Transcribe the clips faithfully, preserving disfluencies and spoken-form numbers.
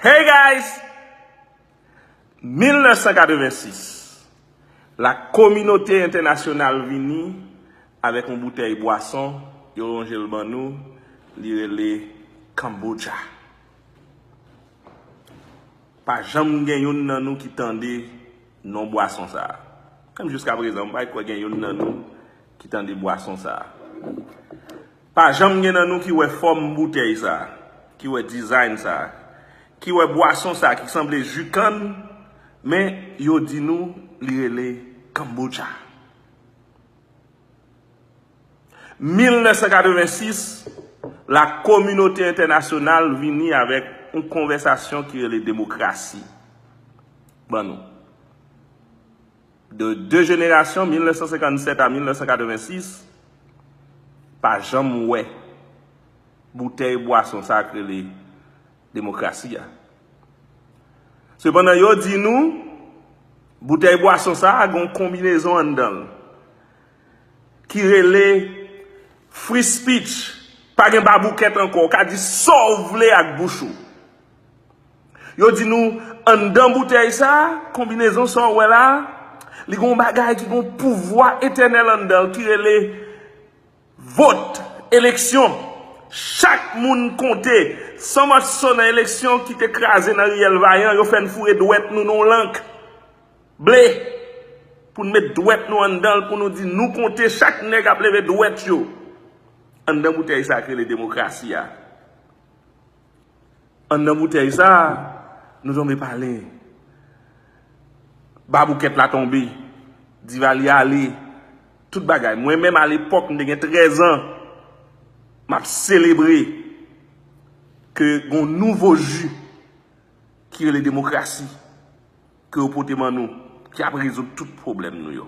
Hey guys! Mil nèf san katrevensis, la kominote entènasyonal vini avèk yon boutèy bwason yo lonje l ban nou, li rele Kombucha. Pa janm gen youn nan nou ki tande non bwason sa a. Menm jiska prezan, m pa kwè gen youn nan nou ki tande bwason sa a. Pa janm gen nan nou ki wè fòm boutèy sa a, ki wè design sa a, ki wè bwason sa a ki sanble ji kann, men yo di nou li rele Kombucha. Mil nèf san katrevensis, la kominote entènasyonal vini avèk yon konvèsasyon ki rele demokrasi ban nou. De de jenerasyon, mil nèf san senkannsèt a mil nèf san katrevensis, pa janm wè boutèy bwason sa k rele demokrasi a. Sepandan, yo di nou, boutèy bwason sa a gen yon konbinezon anndan l ki rele free speech. Pa gen baboukèt ankò, w ka di sa w vle ak bouch ou. Yo di nou, anndan boutèy sa a, konbinezon sa w wè la a, li gen yon bagay ki gen yon pouvwa etènèl anndan l ki rele vot, eleksyon. Chak moun konte. San Matso nan eleksyon ki te kraze nan riyèl Vayan, yo fè n foure dwèt nou nan yon lank ble pou n met dwèt nou anndan l, pou nou di nou konte, chak nèg ap leve dwèt yo. Anndan boutèy sa k rele demokrasi a. Anndan boutèy sa a, nou tonbe pale. Baboukèt la tonbe. Divalye ale. Tout bagay. Mwen menm, alepòk, m te gen trèz an, m ap selebre ke gen yon nouvo ji ki rele demokrasi, ke yo pote ban nou, ki ap rezoud tout pwoblèm nou yo.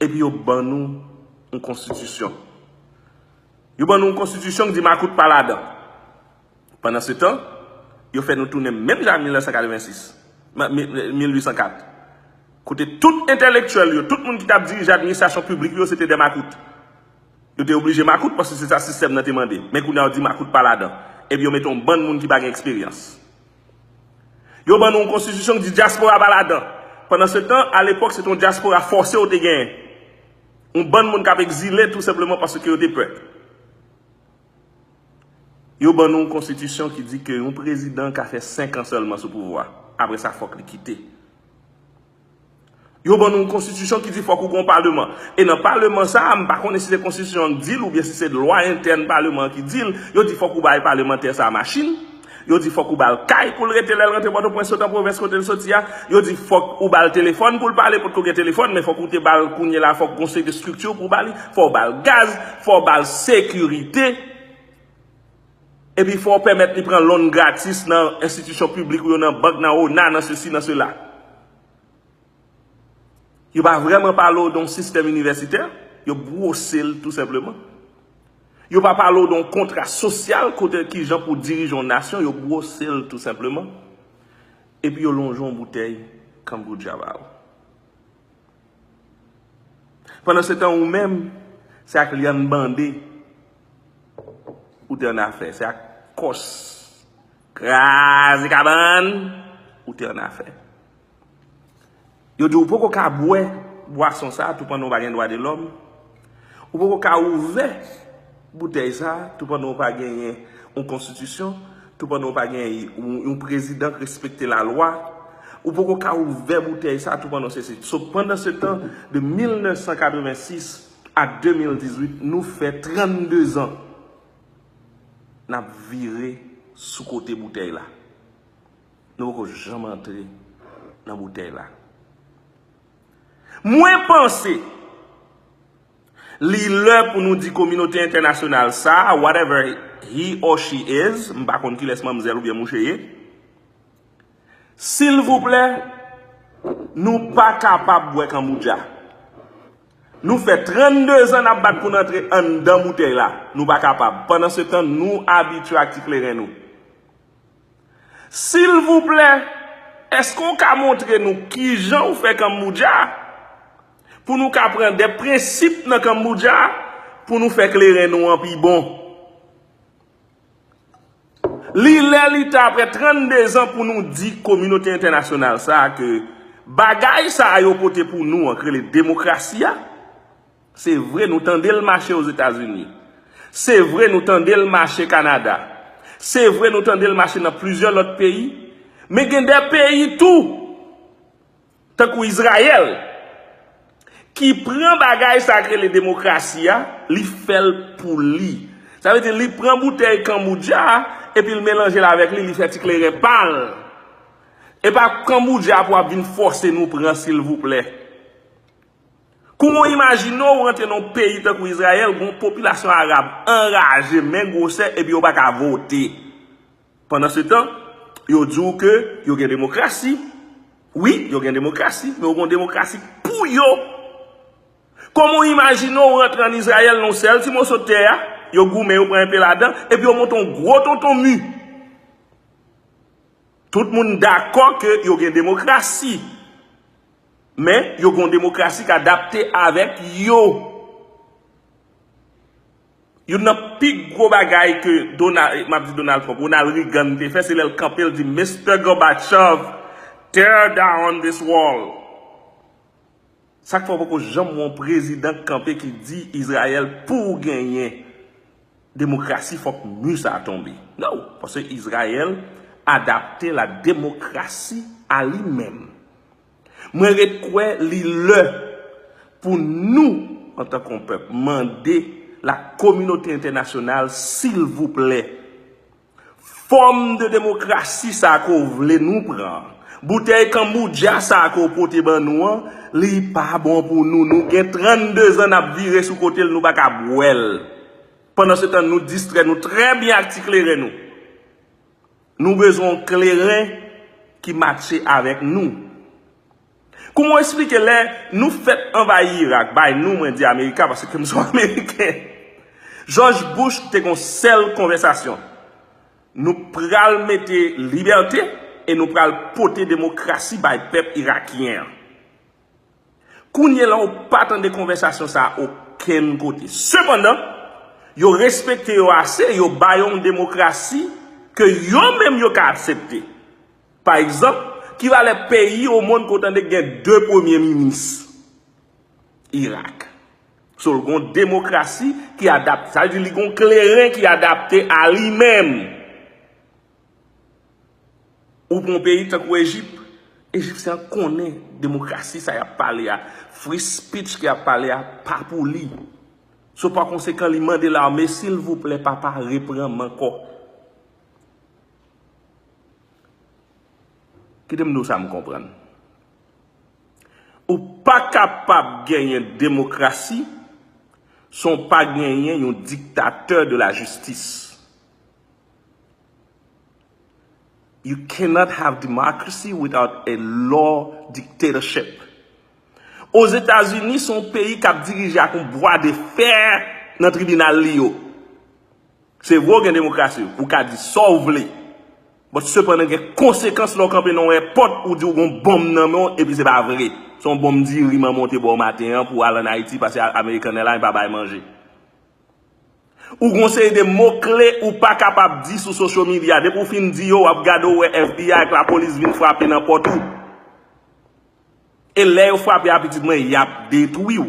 Epi yo ban nou yon konstitisyon. Yo ban nou yon konstitisyon ki di makout pa ladan. Pandansetan, yo fè nou tounen menm jan mil nèf san katrevensis, ma- mi- mil uit san kat. Kote tout entèlektyèl yo, tout moun ki t ap dirije administrasyon piblik yo, se te de makout. Yo te oblije makout paske se sa sistèm nan te mande. Men kounye a yo di makout pa ladan. Epi yo mete yon bann moun ki pa gen eksperyans. Yo ban nou yon konstitisyon ki di dyaspora pa ladan. Pandansetan, alepòk, se te yon dyaspora fòse yo te genyen. Yon bann moun k ap egzile tou senpleman paske yo te pè. Yo ban nou yon konstitisyon ki di ke yon prezidan ka fè senk an sèlman sou pouvwa. Apre sa, fòk li kite. Yo ban nou yon konstitisyon ki di fòk ou gen yon paleman. E nan paleman sa a, m pa konnen si se konstitisyon an ki di l oubyen si se lwa entèn paleman an ki di l, yo di fòk ou bay palemantè sa a machin, yo di fòk ou ba l kay pou l rete lè l rantre Pòtoprens sot an pwovens kote l soti a, yo di fòk ou ba l telefòn pou l pale, potko gen telefòn, men fòk ou te ba l kounye la, fòk gon seri de estrikti pou w ba li, fò w ba l gaz, fò w ba l sekirite, epi fò w pèmèt li pran loan gratis nan enstitisyon piblik ou yo, nan bank, nan ona, nan sesi, nan sela. Yo pa vrèman pale w de yon sistèm inivèsitè, yo bwose l tou senpleman. Yo pa pale w de yon kontra sosyal kote kijan pou dirije yon nasyon, yo bwose l tou senpleman. Epi yo lonje yon boutèy Kombucha ba w. Pandansetan, ou menm, se ak lyann bande ou te annafè, se ak kòs kraze kabann ou te annafè. Yo di w poko ka bwè bwason sa a tou pandan w pa gen dwa de lòm. Ou poko ka ouvè boutèy sa a tou pandan w pa genyen yon konstitisyon, tou pandan w pa genyen yon, yon prezidan k respekte lalwa. Ou poko ka ouvè boutèy sa a tou pandan w sesi. So, pandansetan, de mil nèf san katrevensis a de mil dizuit, nou fè trannde zan n ap vire sou kote boutèy la. Nou poko janm antre nan boutèy la. Mwen panse li lè pou nou di kominote entènasyonal sa a, whatever he or she is, m pa konn kilès manmzèl oubyen mouche ye, silvouplè, nou pa kapab bwè Kombucha. Nou fè trannde zan n ap bat pou n antre anndan boutèy la. Nou pa kapab. Pandansetan, nou abitye ak ti kleren nou. Silvouplè, èske w ka montre nou kijan w fè Kombucha pou nou ka pran de prensip nan Kombucha pou nou fè kleren nou an pi bon? Li lè li tan apre trannde zan pou nou di kominote entènasyonal sa a ke bagay sa a yo pote pou nou an k rele demokrasi a, se vre nou tande l mache Ozetazini. Se vre nou tande l mache Kanada. Se vre nou tande l mache nan plizyè lòt peyi. Men gen de peyi tou tankou Izrayèl, ki pran bagay sa k rele demokrasi a, li fè l pou li. Sa vle di, li pran boutèy kanboudja a, epi l melanje l avèk li, li fè ti kleren pa l. E pa kanboudja pou ap vin fòse nou pran, silvouplè. Kouman w imajine w rantre nan yon peyi tankou Izrayèl, gen yon popilasyon arab anraje, men gwosè, epi yo pa ka vote? Pandansetan, yo di w ke yo gen demokrasi. Wi, yo gen demokrasi, men yo gen yon demokrasi pou yo. Kòman w imajine w rantre ann Izrayèl nan yon sèl ti moso tè a, yo goumen, yo pran enpe ladan, epi yo monte yon gwo tonton mi? Tout moun dakò ke yo gen demokrasi, men yo gen yon demokrasi k adapte avèk yo. Youn nan pi gwo bagay ke Donald, m ap di Donald Trump, Ronald Reagan te fè, se lè l kanpe, l di, Mister Gorbachev, tear down this wall. Sa k fè w poko janm wè yon prezidan k kanpe ki di Izrayèl, pou w genyen demokrasi, fòk mi sa a tonbe. Non, paske Izrayèl adapte la démocratie à li menm. Mwen ret kwè li lè pou nou, antanke yon pèp, mande la kominote entènasyonal, silvouplè, fòm de demokrasi sa a ke w vle nou pran, boutèy kanboudja sa a ke w pote ban nou an, li pa bon pou nou. Nou gen trannde zan n ap vire sou kote l, nou pa ka bwè l. Pandansetan, nou distrè nou trè byen ak ti kleren nou. Nou bezwen yon kleren ki matche avèk nou. Kouman w eksplike lè nou fèt anvayi Irak, bay nou, mwen di Amerika, paske m se yon Ameriken. George Bush te gen yon sèl konvèsasyon. Nou pral mete libète e nou pral pote demokrasi bay pèp irakyen an. Kounye la, ou pa tande konvèsasyon sa a okenn kote. Sepandan, yo respekte yo ase, yo ba yo yon demokrasi ke yo menm yo ka aksepte. Pa egzanp, ki valè peyi o monn ke w tande gen de premye minis? Irak. So, l gen yon demokrasi ki adapte. Sa vle di li gen yon kleren ki adapte a li menm. Ou pran yon peyi tankou Ejip, Ejipsyen an konnen demokrasi sa y ap pale a, free speech ke y ap pale a, pa pou li. So, pa konsekan, li mande lame, silvouplè, papa, reprann m ankò. Kite m di w sa m konprann. Ou pa kapab genyen demokrasi san w pa genyen yon diktatè de la jistis. You cannot have democracy without a law dictatorship. Ozetazini se yon peyi k ap dirije ak yon bwa de fè nan tribinal li yo. Se vre w gen demokrasi, ou ka di sa w vle. But sepandan gen konsekans lè w kanpe nan yon èpòt, ou di w gen yon bonm nan men w, epi se pa vre. Se yon bonm diri manman w te ba w maten an pou w al ann Ayiti, paske American Airlines pa bay manje. Ou gen yon seri de mo kle ou pa kapab di sou social media. Depi w fin di yo, w ap gade w wè F B I ak lapolis vin frape nan pòt ou. E lè yo frape a, pitit mwen, y ap detwi w.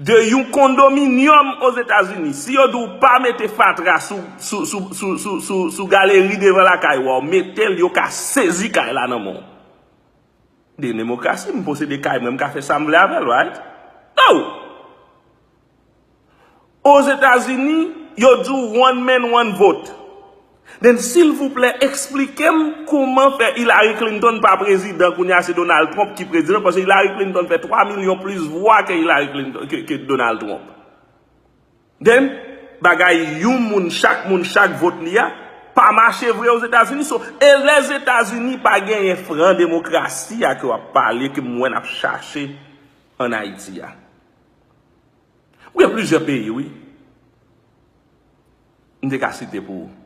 De yon kondominyòm Ozetazini, si yo di w pa mete fatra sou, sou, sou, sou, sou, sou, sou galeri devan lakay ou a, w mete l, yo ka sezi kay la nan men w. De demokrasi, m posede kay mwen, m ka fè sa m vle avè l, right? No! Ozetazini, yo di w one man, one vote. Then, silvouplè, eksplike m kouman fè Hillary Clinton pa prezidan, kounye a se Donald Trump ki prezidan, paske Hillary Clinton fè twa milyon plis vwa ke Hillary Clinton, ke, ke Donald Trump. Then, bagay yon moun, chak moun, chak vot li a, pa mache vre Ozetazini. So, e Lèzetazini pa genyen fran demokrasi a ke w ap pale, ke m wè n ap chache ann Ayiti a. Ou gen plizyè peyi, wi. M te ka site pou ou.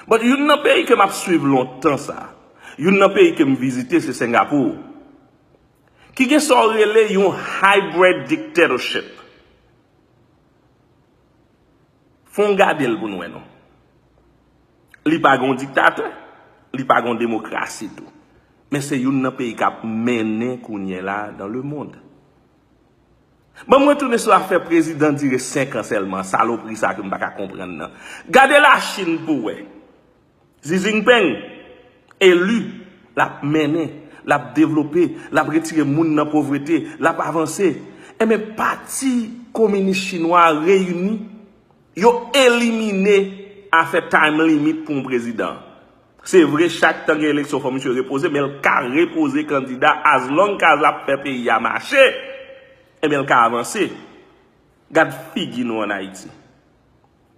But youn nan peyi ke m ap swiv lontan sa, youn nan peyi ke m vizite, se Singapore. Ki gen sa w rele yon hybrid dictatorship. Fè w gade l pou n wè non. Li pa gen yon diktatè, li pa gen yon demokrasi tou. Men se youn nan peyi k ap mennen kounye la dans le monde. Ban m retounen sou afè prezidan dire senk an sèlman, salopri sa ke m pa ka konprann nan. Gade Lachin pou w wè. Xi Jinping, eli, l ap mennen, l ap devlope, l ap retire moun nan povrete, l ap avanse. Enben, Pati Kominis Chinwa a reyini, yo elimine afè time limit pou yon prezidan. Se vre, chak tan gen eleksyon, fò misye repoze, men l ka repoze kandida as long as l ap fè peyi a mache, enben, l ka avanse. Gad figi nou ann Ayiti.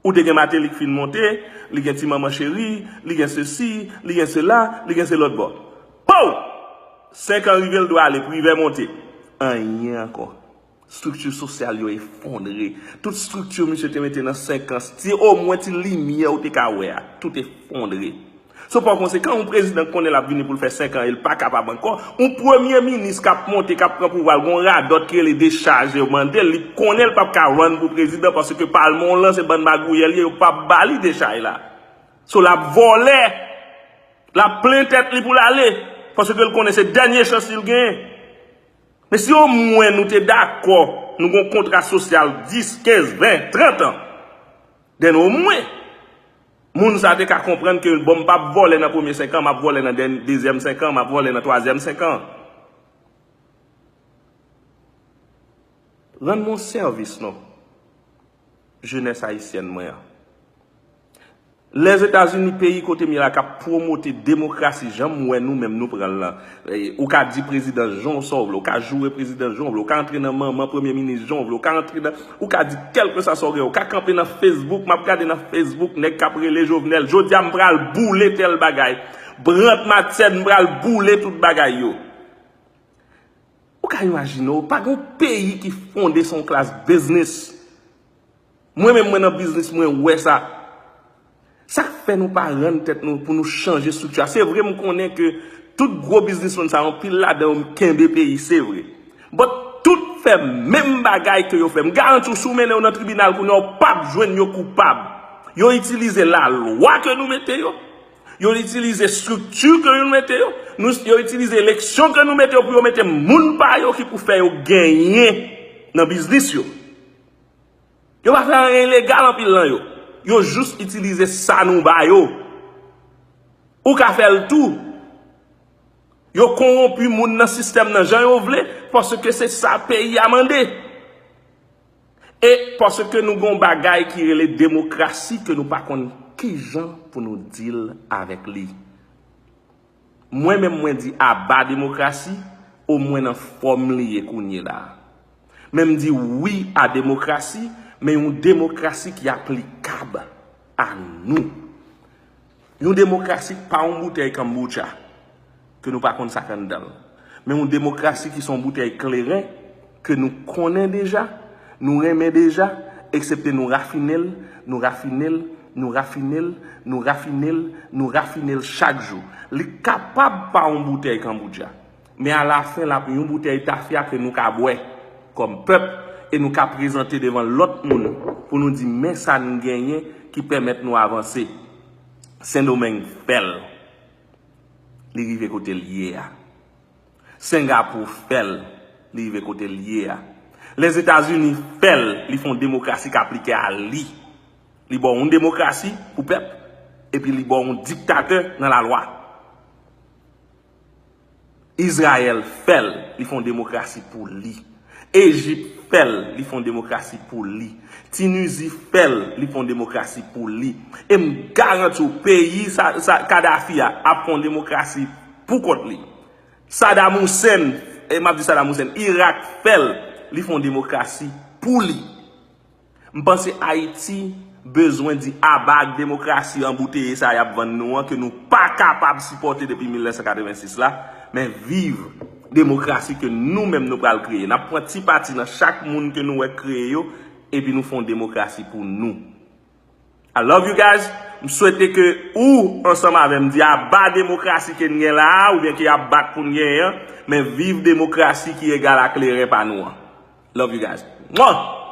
Ou te gen Martelly k fin monte, li gen ti manman cheri, li gen sesi, li gen sela, li gen se lòt bò. Pow! Senk an rive, l dwe ale, Privè monte. Anyen ankò. Estrikti sosyal yo efondre. Tout estrikti misye te mete nan senk an, ti, omwen ti limyè ou te ka wè a, tout efondre. So, pa konsekan, yon prezidan k konnen l ap vini pou l fè senk an e l pa kapab ankò, yon premye minis k ap monte, k ap pran pouvwa l, gon radòt ki rele dechaj yo mande l, li konnen l p ap ka run pou prezidan paske palman w lan se bann magouyè l ye, yo p ap ba li dechaj la. So, l ap vòlè, l ap plen tèt li pou l ale, paske l konnen se dènye chans li l genyen. Men si omwen nou te dakò, nou gon kontra sosyal dis, kenz, ven, trant an, then omwen, moun sa te ka konprann ke, bon, m p ap vòlè nan premye senk an, m ap vòlè nan dèn-, dezyèm senk an, m ap vòlè nan twazyèm senk an. Rann mwen yon sèvis non, jenès ayisyèn mwen an. Lèzetazini, peyi kote m ye la, k ap pwomote demokrasi jan m wè nou menm nou pran l lan. E, ou ka di prezidan jan w sa w vle, ou ka joure prezidan jan w vle, ou ka antre nan manman premye minis jan w vle, ou ka antre nan, ou ka di kèlkeswa sa w gen, ou ka kanpe nan Facebook, m ap gade nan Facebook, nèg k ap rele Jovenel. Jodi a, m pral boule tèl bagay. Brandt Mathen, m pral boule tout bagay yo. Ou ka imajine w, pa gen yon peyi ki fonde sou yon klas biznis. Mwen menm, mwen nan biznis, mwen wè sa. Sa k fè nou pa rann tèt nou pou nou chanje estrikti a? Se vre, m konnen ke tout gwo biznismann sa yo, anpil ladan yo kenbe peyi, se vre. But tout fè menm bagay ke yo fè. M garanti w, si w mennen yo nan tribinal kounye a, w p ap jwenn yo koupab. Yo itilize lalwa ke nou mete yo. Yo itilize estrikti ke nou mete yo. Nou, yo itilize eleksyon ke nou mete yo pou yo mete moun pa yo ki pou fè yo genyen nan biznis yo. Yo pa fè anyen ilegal anpil nan yo. Yo jis itilize sa nou ba yo. Ou ka fè l tou. Yo konwonpi moun nan sistèm nan jan yo vle, paske se sa peyi a mande. E paske nou gon bagay ki rele demokrasi ke nou pa konn kijan pou nou deal avèk li. Mwen menm mwen di aba demokrasi, omwen nan fòm li ye kounye la a. Men m di wi a demokrasi, men yon demokrasi ki aplikab a nou. Yon demokrasi pa yon boutèy kanboutcha ke nou pa konn sa k anndan l. Men yon demokrasi ki se yon boutèy kleren ke nou konnen deja, nou renmen deja, eksepte nou rafine l, nou rafine l, nou rafine l, nou rafine l, nou rafine l chak jou. Li kapab pa yon boutèy kanboutcha, men alafen l ap yon boutèy tafya ke nou ka bwè kòm pèp e nou ka prezante devan lòt moun pou nou di men sa n genyen ki pèmèt nou avanse. Sendomeng fè l. Li rive kote l ye a. Sengapou fè l, li rive kote l ye a. Lèzetazini fè l, li fè yon demokrasi k aplike a li. Li ba w yon demokrasi pou pèp, epi li ba w yon diktatè nan lalwa. Izrayèl fè l, li fè yon demokrasi pou li. Ejip fè l, li fè yon demokrasi pou li. Tinizi fè l, li fè yon demokrasi pou li. E m garanti w, peyi sa, sa, Kadafi a ap fè yon demokrasi pou kont li. Saddam Hussein, e m ap di Saddam Hussein, Irak fè l, li fè yon demokrasi pou li. M panse Ayiti bezwen di aba ak demokrasi anbouteye sa y ap vann nou an, ke nou pa kapab sipòte depi mil nèf san katrevensis la, men viv demokrasi ke nou menm nou pral kreye. N ap pran ti pati nan chak moun ke nou wè k kreye yo, epi nou fè yon demokrasi pou nou. I love you guys. M swete ke ou, ansanm avè m, di aba demokrasi ke n gen la a, oubyen ke y ap bat pou n genyen an, men viv demokrasi ki egal a kleren pa nou an. Love you guys. Mwa!